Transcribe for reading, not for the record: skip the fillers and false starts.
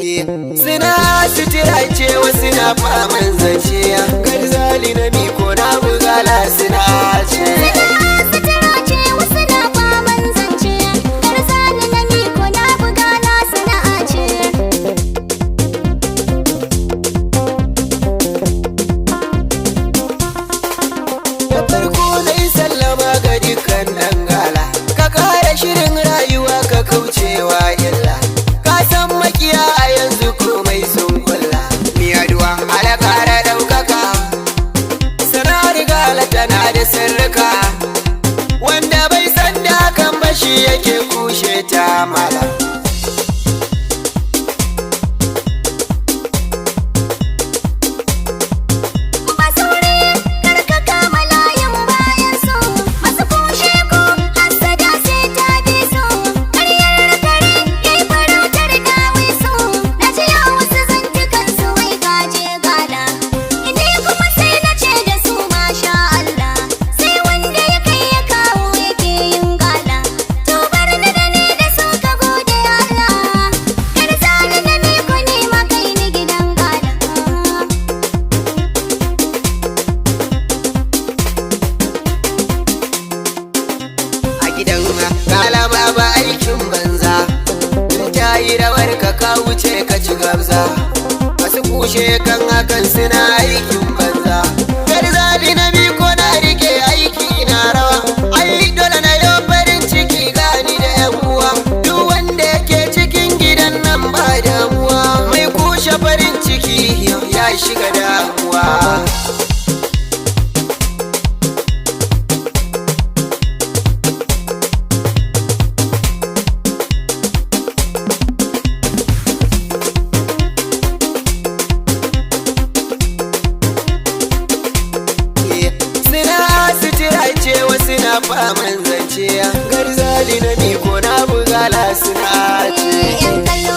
Suna sutura ce, wasu na faman zance. Garzali na miko na bugala suna ce. Suna sutura ce, wasu na faman zance. Garzali na miko na bugala sana'a ce. Da farko na yi sallama ga dukkan ɗan gala. Ka kara shirin rayuwa, ka kaucewa illa. Ka san makiya a yanzu komai sun kulla. Miyaduwa ala kara ɗaukaka. Sana'ar gala tana da sirrika, wanda bai san da hakan ba shi yake kushe ta mala. Ba sauri, kar ka kama layin bayan su. Masu kushe ko hassada sai ta bi su. Karyar kare yayi farautar dawisu. Na ji ya wasu zantukan su wai gaje gala. Ni kuma sai na ce da su masha Allah. Sai wanda ya kai ya kawo yake yin gala. To bar ni da ni da su, ka gode Allah. Garzali na miko ne ma kai ni gidan gala. A gidan kalama ba aikin banza, in ta yi rawar ka, ka wuce ka ci gabza. Masu kushe kan hakan suna aikin banza. Garzali na miko na rike aiki na rawa. Ai dole na yau farin ciki, gani da yan uwa. Duk wanda yake cikin gidan nan ba damuwa. Mai kushe farin ciki ya shiga damuwa. Suna sutura ce, wasu na faman zance. Garzali na miko na bugala suna ce. Yan kallo.